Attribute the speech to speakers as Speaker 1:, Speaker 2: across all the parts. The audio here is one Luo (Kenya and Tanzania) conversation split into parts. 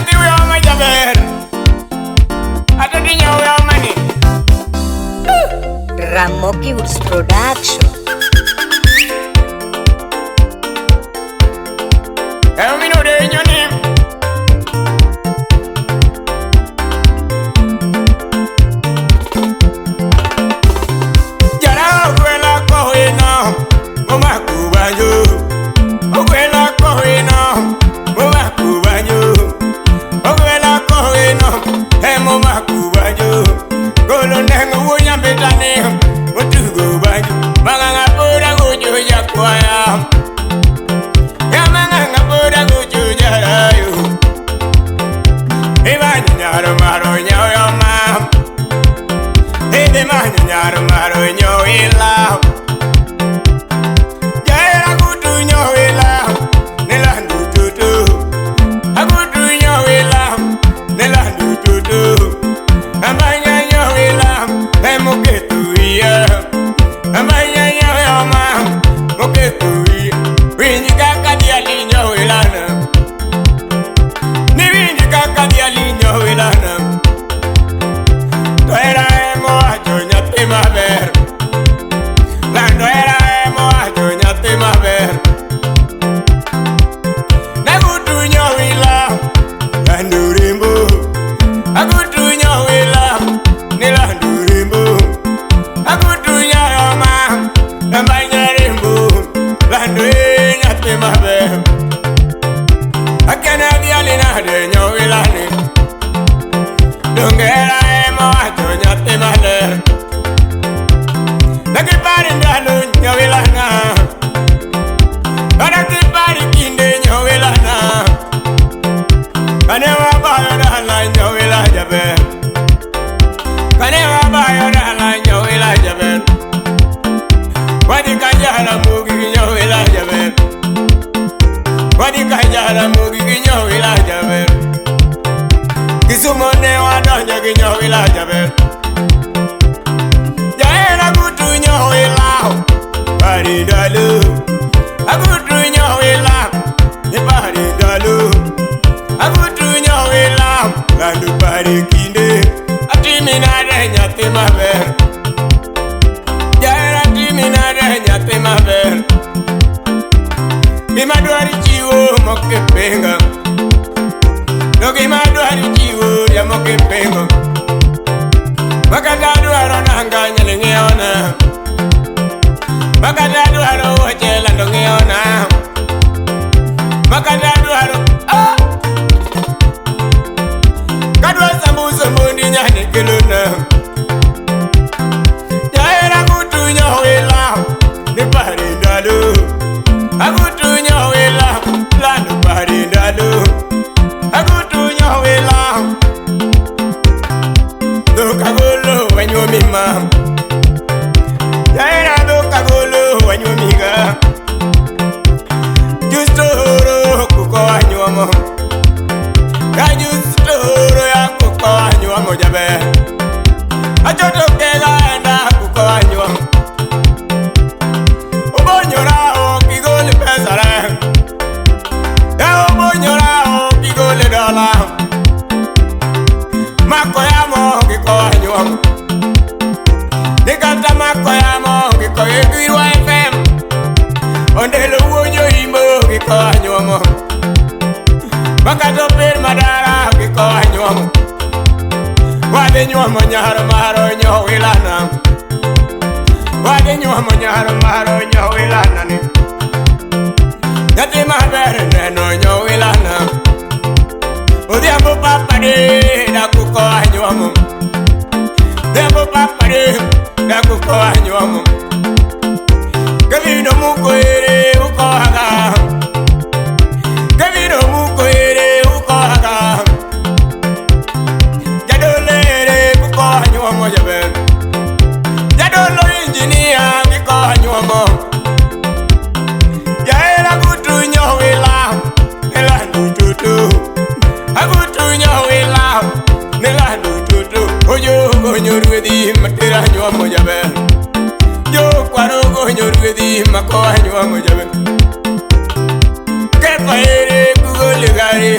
Speaker 1: Nyathi uyoma jaber. Atodi nyauyoma ni.
Speaker 2: Ramogi Woods Production.
Speaker 1: Emino de nyoni. Jara ogwela koina, mama kubanyo. Ogwela koina, mama kubanyo. Ogwela koina, he mama kubanyo. Golo nengo wunya betane, mutugo banyo. Manganga pura gujo yakwaya. Yamanganga pura gujo jarayo. Ibanya nyaro maro nyoyo ma. Ede manya nyaro maro nyoila. Jaera gutu nyoila, nilandu tutu. Agutu nyoila, nilandu tutu. Amanya nyoila, emuketu iya. Amanya nyoyo ma, muketu iya. Winji kaka diali nyoila na. Ni winji kaka diali nyoila na. Toera emo acho nyathi maber. Lando era emo acho nyathi maber. Nagutu nyowila, landu rimbo. Agutu nyowila, ni landu rimbo. Agutu nyoyoma, embanya rimbo. Landu e nyathi maber. Akena diali nade nyowila ni. Dongera emo acho nyathi maler. Nakipari ndalo nyowilana. Nakipari kinde nyowilana. Kane wabayo dala nyowila jaber. Kane wabayo dala nyowila jaber. Wadi kajala mugi nyowila jaber. Wadi kajala mugi nyowila jaber. Kisumo ne wadonjo gi nyowila jaber. Jaera gutu nyowila, pari ndalo. Agutu nyowila, ni pari ndalo. Agutu nyowila, landu pari kinde. Atimi nade nyathi maber. Jaera atimi nade nyathi maber. Gima dwari chiwo mokipenga. No gima dwari chiwo ya mokipengo. Makata dwaro nanga nyali ng'iona. Makata dwaro wuoche lando ng'iona. Makata dwaro ah! Kadwa sambusa mondi nyani kelona. Jaera gutu nyowila, ni pari ndalo. Agutu nyowila, lando pari ndalo. Agutu nyowila. Dokagolo wanyomi ma. Jaera dokagolo wanyomi ga. Justo horo kuko wanyomo. Ka justo horo ya kuko wanyomo jabe. Achoto kega enda kuko wanyomo. Obonyora o kigole pesare. Ya obonyora o kigole dola. Makoyamo kiko wanyomo. Nikata makoyamo kiko egirwa FM. Ondelo wuonyo imbo kiko wanyomo. Makato per madara kiko wanyomo. Wadhi nyuomo nyaro maro nyowilana. Wadhi nyuomo nyaro maro nyowilana ni. Nyathi maber neno nyowilana. Odhiambo papa de dakuko anyuomo. Odhiambo papa de dakuko anyuomo. Kevino muko ere uko haga. Kevino muko ere uko haga. Jadolo ere kuko anyuomo jaber. Jadolo injinia kiko anyuomo. Jaera gutu nyowila, nilandu tutu. Agutu nyowila, nilandu tutu. Ojo gonyo ruedhi matera nyuomo jaber. Jo kwaro gonyo ruedhi mako anyuomo jaber. Kefa ere kugole gari.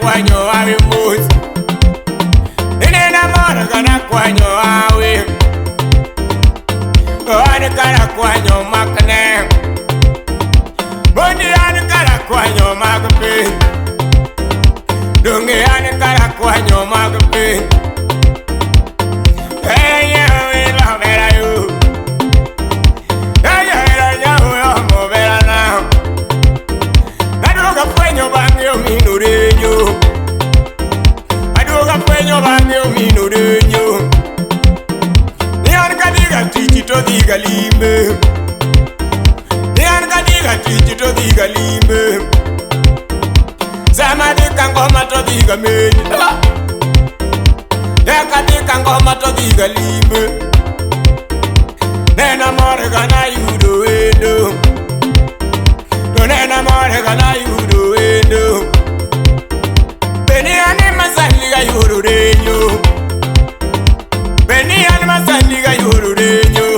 Speaker 1: kwanyo awi mos. Inena mor kana kwanyo awi. An kara kwanyo makne. Mondi an kara kwanyo mag piny. Donge an kara kwanyo mag piny. Nena mor kana yudo wendo. To nena mor kana yudo wendo. Beni ane masali ga yoro renyo. Beni ane masali ga yoro renyo.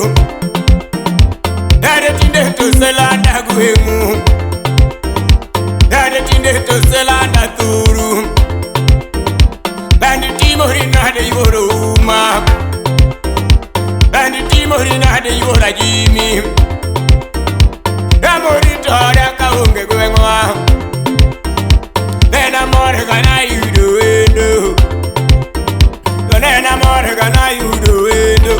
Speaker 1: Dare tinde to selanda guengu. Dare tinde to selanda turu. Bandi timori na de yoro uma. Bandi timori na de yoro jimi. Amori tora kaunge gwengwa. Nena mor kana yudo wendo. Nena mor kana yudo wendo.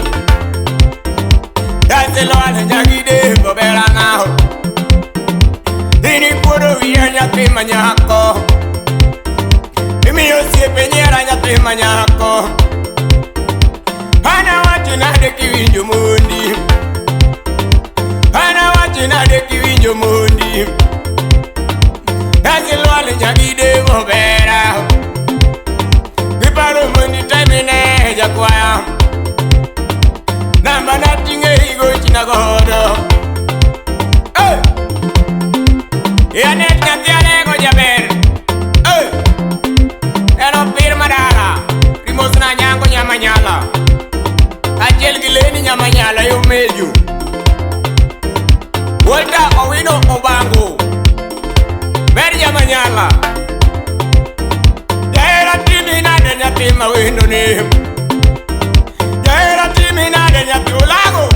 Speaker 1: Daselwal nyagide bobera na. Dini kuodo wiya nyathi manyako. Imiyo osiepe nyiera nyathi manyako. Ana wacho nade kiwinjo mondi. Ana wacho nade kiwinjo mondi. Dasilwal nyagide bobera. Giparo mondi temine jakwaya. Namba natinge igochina godo. Hey! Yanet nyathi alego jaber. Hey! Eno pir madara. Rimosna nyango nyamanyala. Achiel gi leni nyamanyala yo meju. Walter Owino Obango. Ber nyamanyala. Jahera timi nade nyathi mawendo ni. Jahera timi nade nyathi ulago.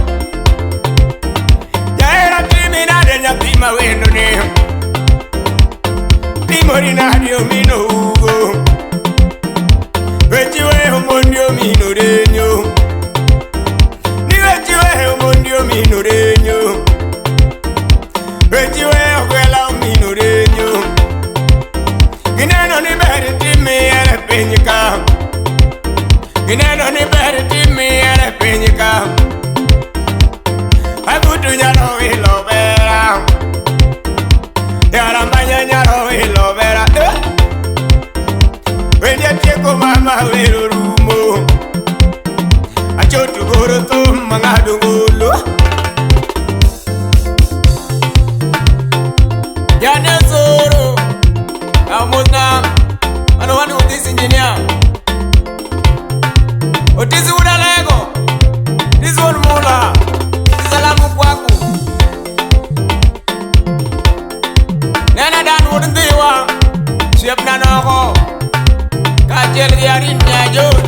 Speaker 1: Jahera timi nade nyathi mawendo ni. Timori nade omino ugo. Wechi weho mondi omino renyo. Ni wechi weho mondi omino renyo. Wechi weho gwela omino renyo. Gineno ni ber timi ere piny ka. Gineno ni ber timi ere piny ka. Agutu nyalo wilo bera. Yarambanya nyalo wilo bera. Wendia tieko mama wero rumo. Achotu goro thum mang'ado ngolo. Jane Soro. Amosna. Ano wanu this engineer. Otisi udalego. This one mula. Salamu kwaku. Nena dan wudndiwa. Siepna nogo. Kachiel gi arin nyajon.